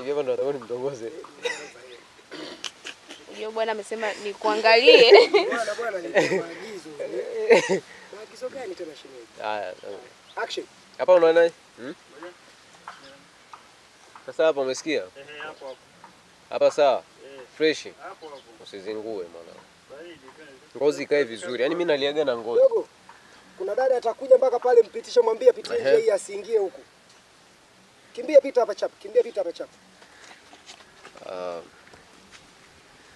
Hivi hapa ndo nataka nimtongoze. Unajua bwana amesema nikuangalie. Bwana bwana ni maagizo. Maagizo gani tena shemeji? Haya. Action. Hapa unaona? Hmm? Sasa hapa umesikia? Hapo hapo. Hapa sawa? Fresh. Hapo hapo. Usizingue mwanangu. Ngozi ikae vizuri. Yaani mimi naliaga na ngozi. Dogo. Kuna dada atakuja mpaka pale, mpitishe, mwambie apitie njia hii asiingie huku. Kimbia pita hapa chap, kimbia pita hapa chap.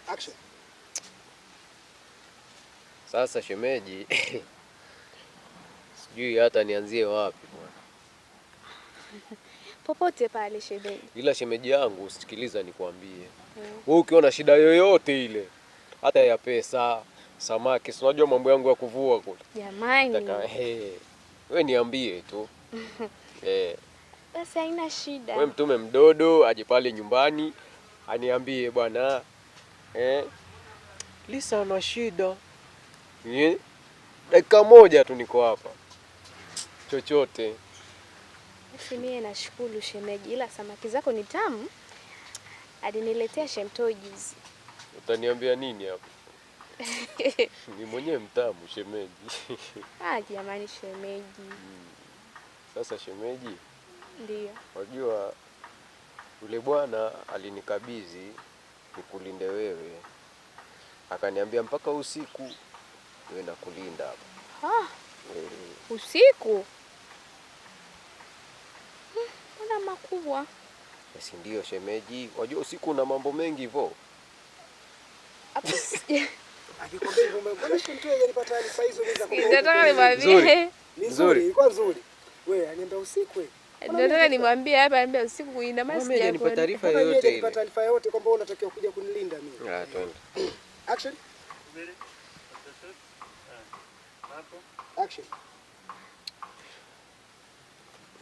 Action. Sasa shemeji, sijui hata nianzie wapi bwana. Popote pale shemeji. Ila shemeji yangu, sikiliza nikwambie. Wewe ukiwa na shida yoyote ile, hata ya pesa, samaki, si unajua mambo yangu ya kuvua kule. Jamani. Nataka wewe niambie tu. Basi haina shida. Wewe mtume mdodo aje pale nyumbani aniambie bwana, Lisa ana shida. Dakika moja tu niko hapa. Chochote. Basi mie nashukuru shemeji, ila samaki zako ni tamu. Aliniletea shemtoi juzi. Utaniambia nini hapo? Ni mwenyewe mtamu shemeji. Ah, jamani shemeji. Sasa shemeji. Ndio. Unajua yule bwana alinikabidhi nikulinde wewe. Akaniambia mpaka usiku wewe nakulinda hapa. Ah. Usiku? Mbona makubwa? Basi ndio shemeji, wajua usiku una mambo mengi hivyo. Hapo Akikwambia hivyo mbona shemtoi hajanipa taarifa hizo mimi za kumwambia? Nataka nimwambie. Ni nzuri, ilikuwa nzuri. Wewe aniambia usiku wewe. Nataka nimwambie hapa, aniambia usiku ina maana Mimi hajanipa sijakuona. taarifa Mbona mimi yoyote hajanipa ile. taarifa yoyote kwamba wewe unatakiwa kuja kunilinda mimi. Ah, twende. Action. Action.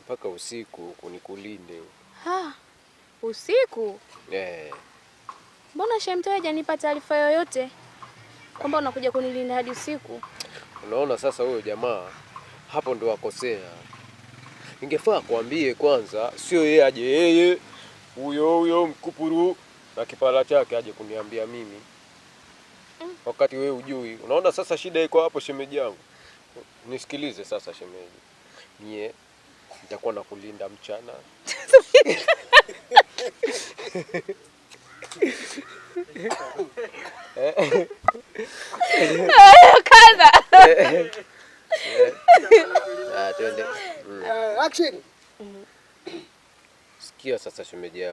Mpaka usiku kunikulinde. Ha. Usiku? Mbona shemtoi hajanipa taarifa yoyote kwamba unakuja kunilinda hadi usiku? Unaona sasa huyo jamaa hapo ndo akosea. Ningefaa kuambie kwanza, sio yeye aje yeye huyo huyo mkupuru na kipala chake aje kuniambia mimi. Wakati wewe hujui. Unaona sasa shida iko hapo shemeji yangu. Nisikilize sasa shemeji. Mie nitakuwa nakulinda mchana.